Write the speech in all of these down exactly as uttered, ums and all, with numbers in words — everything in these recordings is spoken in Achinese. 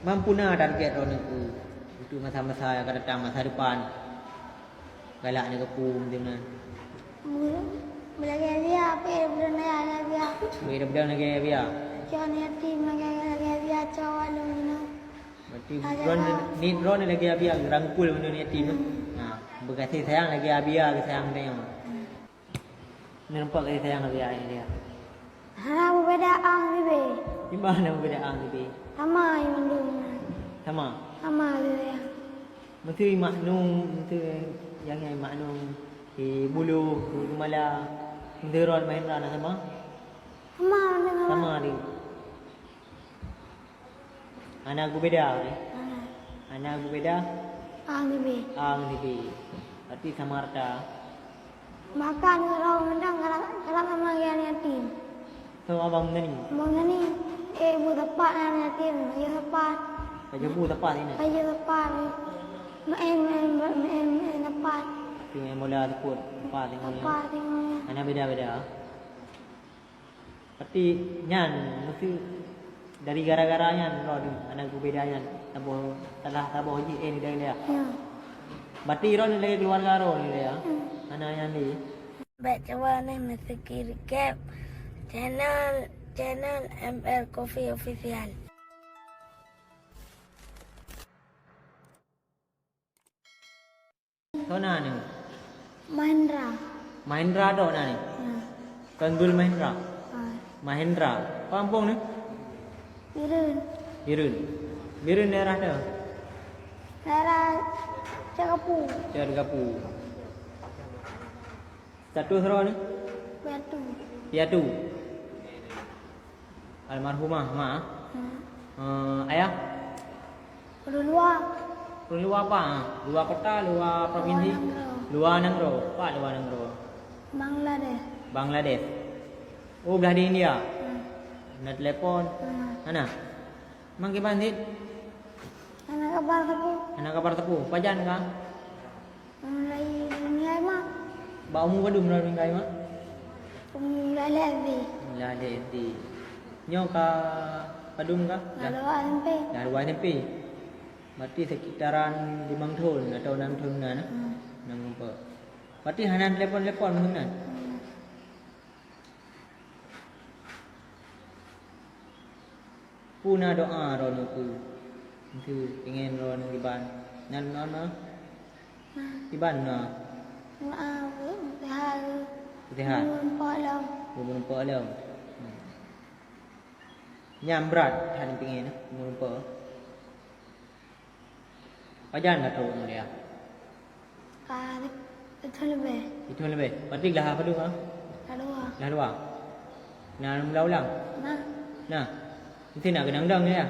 Mampu na target droeneuh keu untuk masa-masa nyang ka datang, masa depan? Galak nyoe keu peue meunan? Meulagèe Abia, peue beudôh lagèe Abia? Peue beudôh lagèe Abia? Cok yatim lagèe, lagèe Abia, cok walong nyoe. Berarti droeneuh, niet droeneuh lagèe Abia, rangkul mandum yatim. Hmm. Nah, beugaséh sayang lagèe Abia geusayang tanyoe. Hmm. Neureumpok kasih sayang Abia nyan dia. Hana beubeda A ngon B. Di mana beubeda A ngon B? Sama mandum. Sama? Sama je ya. Mesti maknum, mesti yang, yang maknum di Bulu, di Gumala, Deron, Mahendra na sama? Sama mandum. Sama dia. Hana beubeda, eh? Hana. Hana beubeda? A ngon B. A ngon B. Berarti sama rata. Makan ngon droe mantong karab, karab sama ngon yatim. Sama abang tadi? Abang tadi, eh, bu tepat ngon yatim, baju tepat. Baju bu tepat ini? Baju tepat. Main, main, main, main tepat. Tinggal mula tepat, tepat, tinggal. Tepat, tinggal. Hana beda-beda. Berarti nyan, mesti dari gara-gara nyan droeneuh hana beubeda nyan, saboh, salah saboh jih, eh, nilai dia. Ya. Berarti droeneuh lagèe keluarga droeneuh dia. Hmm. Hana nyan di. Bèk cuba neh meusikiri gap channel, channel M L Coffee Official. Soe nan nyoe? Mahendra. Mahendra droe nan nyoe? Ya. Tuan Guru Mahendra? Ha. Mahendra. Kampung nyoe? Bireuen. Bireuen. Bireuen daerah mana? Daerah Cot Gapu. Cot Gapu. Status droeneuh? Piatu. Piatu. Almarhumah mak. Hmm. Eh, ayah? Ureueng luwa. Ureueng luwa apa? Luwa kota, luwa provinsi? Luwa nanggroe. Luwa nanggroe. Apa luwa nanggroe? Bangladesh. Bangladesh. Oh, blah di India. Hmm. Hana telepon. Hmm. Hana. Mang kiban cit? Hana kabar teupeu. Hana kabar teupeu. Pajan ka? Mulai meninggai mak. Bak umu padum mulai meninggai mak? Umu lalek S D. Lalek S D. Nyoe ka padum ka? Dah dua S M P. Dah dua S M P. Berarti sekitaran limong tahun atau enam tahun nan, eh? Hmm. Enam tahun. Berarti hana telepon-telepon meunan? Hmm. Peue na doa droeneuh keu, keu pengen droeneuh kiban? Na doa na? Na. Kiban na? Doa, sehat. Sehat. Meureumpok lom. Meureumpok lom. Hmm. Nyan brat that pengen, meureumpok. Pajan ka trok mulia? Ka sithon leubeh. Sithon leubeh. Berarti glah padum ah? Glah dua. Glah dua. Na meulang-ulang? Na. Na. Mesti na keudang-dang ya.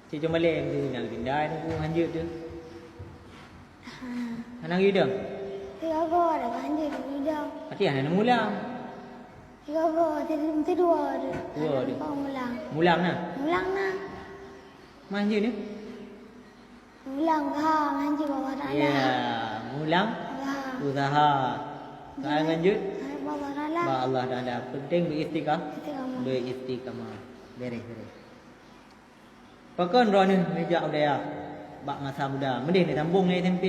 Si cuma lé mesti na keudang-dang tu hanjeuet tu. Ha. Hana geudang? Tiga go ada hanjeuet geudang. Berarti hana meulang. Tiga go, mesti dua tu. Dua tu. Hana meulang. Meulang na? Meulang na. Meulang je ni? Meulang usaha ngon jih bak Allah Taala. Ya, meulang usaha. Usaha. Ka ngon jih? Bak Allah Taala. Bak Allah Taala. Penting beristiqamah. Istiqamah. Beristiqamah. Beres, beres. Pakon droeneuh neujak u dayah bak masa muda? Meudeh neusambong lé S M P?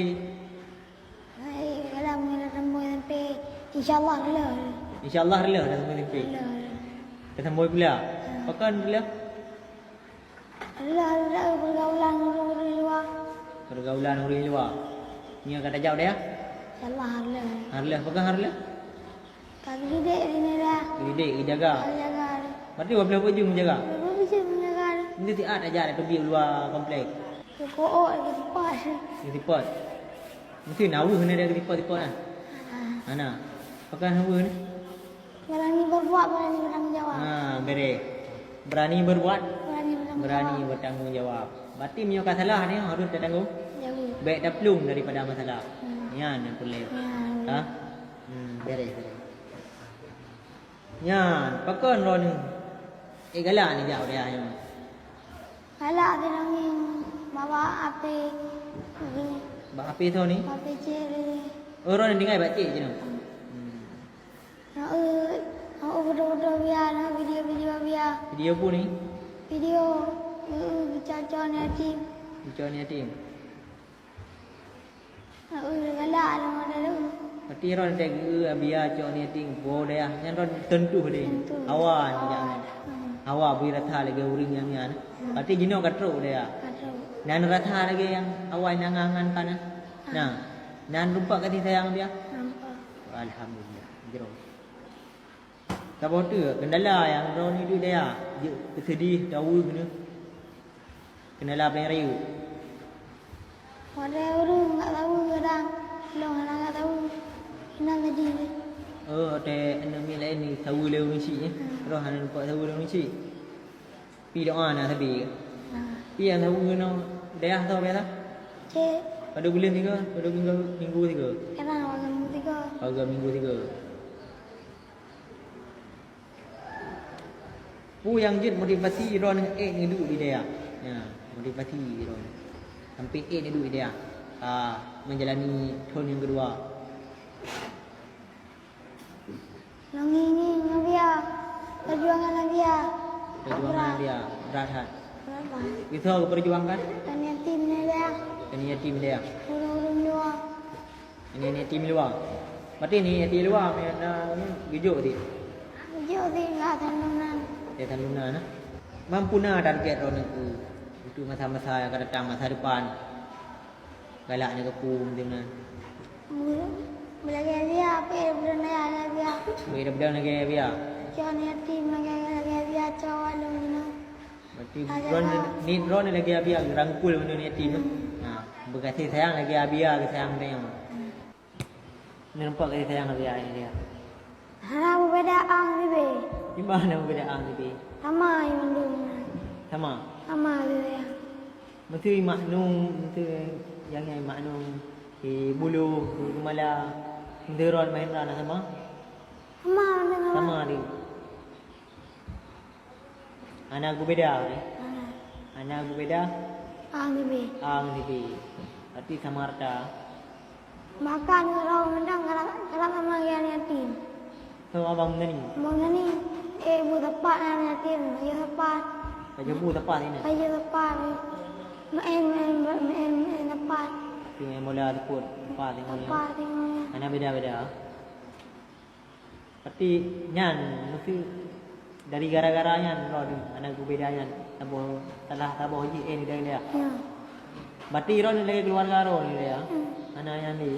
Hai, kalau meunyoe sambong S M P, insya Allah reuloh. Insya Allah reuloh dah sambong S M P. Reuloh. Dah sambong kuliah. Ha. Pakon reuloh? Reuloh, reuloh pergaulan ureueng-ureueng luwa. Pergaulan ureueng luwa. Nyoe ka tajak u dayah? Insya Allah reuloh. Reuloh, pakon reuloh? Ka geudidek di daerah. Geudidek, geujaga. Ka geujaga. Berarti dua belas bujung jaga? Dua belas bujung jaga. Mesti siat aja ada teubiet luwa komplek. Keukook lagi tepat. Lagi tepat. Mesti na weueh ni ada lagi tepat-tepat kan? Ha. Ana. Pakai na weueh ni? Berani berbuat, berani bertanggung jawab. Ha, beres. Berani berbuat, berani bertanggung jawab. Berani bertanggung jawab. Berarti meunyoe ka salah ni harus tatanggung jawab. Jawab. Bèk taplueng daripada masalah. Hmm. Nyan nyang peureulèe. Nyan. Ha? Hmm, beres, beres. Nyan, pakon droeneuh? Eh, galak neujak u dayah nyoe. Galak sidroe ngieng bak HP. Bak HP soe ni? Bak P C ni. Oh, droeneuh tinggai bak cék jinoe? Hmm. Hmm. Na, eh, na, eh, foto-foto Abia, na video-video Abia. Video peue ni? Video, eh, Cok aneuk yatim. Cok aneuk yatim. Aneuk galak lom ada tu. Berarti droe teuka Abia cok aneuk yatim, po dayah. Nyan droe teuntèe deh. Teuntèe. Hawa nyan. Hawa. Hmm. Hawa bri rasa lagèe ureueng nyang nyan. Hmm. Berarti jinoe ka trok dayah. Ka trok. Nan rasa lagèe nyang awai nan ngan-ngan ka na. Ah. Nah. Nan rumpok kasih sayang Abia? Nampak. Alhamdulillah. Jroh. Saboh teuk kendala nyang droeneuh duek dayah, jeuet peuseudeh, taweue keuneuk. Kendala paléng rayeuk. Watèe ureueng ka taweue kadang, lôn hana ka taweue. Inan tadi. Oh, watèe aneuk miet laén taweue lé ureueng chik, eh. Hmm. Roh hana lumpah taweue lé ureueng chik. Pi doa na sabe. Hmm. Pi nyang taweue ngon dayah tho biasa? Cit. Pada buleuen sigoe, pada minggu, minggu sigoe. Kadang pada minggu sigoe. Pada minggu sigoe. Peue nyang jeuet motivasi droeneuh ék neuduek di dayah? Ya, motivasi droeneuh sampai ék neuduek di dayah, ka menjalani thon nyang keudua. Lôn ngieng-ngieng Abia, perjuangan Abia. Perjuangan Abia, brat that. Brat that. Kisoe geuperjuangkan? Aneuk yatim di dayah. Aneuk yatim di dayah. Ureueng-ureueng luwa. Aneuk yatim luwa. Berarti aneuk yatim luwa, na geujok di? Geujok di, ka santunan. Ya, santunan, nah. Mampu na target droeneuh keu untuk masa-masa nyang akan datang, masa depan? Galak nyoe keu peue meunan? Meulagèe Abia, pih beudôh lagèe Abia. Pih beudôh lagèe Abia. Cok aneuk yatim lagèe, lagèe Abia, cok awak lôn nyoe. Berarti droeneuh, ni droeneuh lagèe Abia, geurangkul aneuk yatim tu. Hmm. Ha, beukasih sayang lagèe Abia geusayang tanyoe. Hmm. Nyoe nampak kasih sayang Abia nyoe. Hana beubeda ang sibe. Di mana beubeda ang sibe? Sama nyoe mandum. Sama? Sama sibe. Meusti maknum, meusti nyang, nyang maknum, si Buluh, si Keumala, meusti droe Mahendra na sama? Sama, sama. Sama di. Hana geubeda, eh? Hana. Hana geubeda? A ngon B. A ngon B. Berarti sama rata. Bahkan uroe mantong karab, karab sama ngon aneuk yatim. Sama Abang Muzani? Abang Muzani, eh, bu tepat aneuk yatim, baju tepat. Baju bu tepat ini? Baju tepat, eh. Main, main, main, main tepat. Tapi main bola tepat, tepat tengoknya. Tepat tengoknya. Hana beda-beda. Tapi nyan, meusti dari gara-gara nyan, droe aneuk geubeda nyan, saboh, salah saboh jih, eh, nidang dia. Ya. Berarti droe lagèe keluarga droe ni dia. Hmm. Hana nyan di.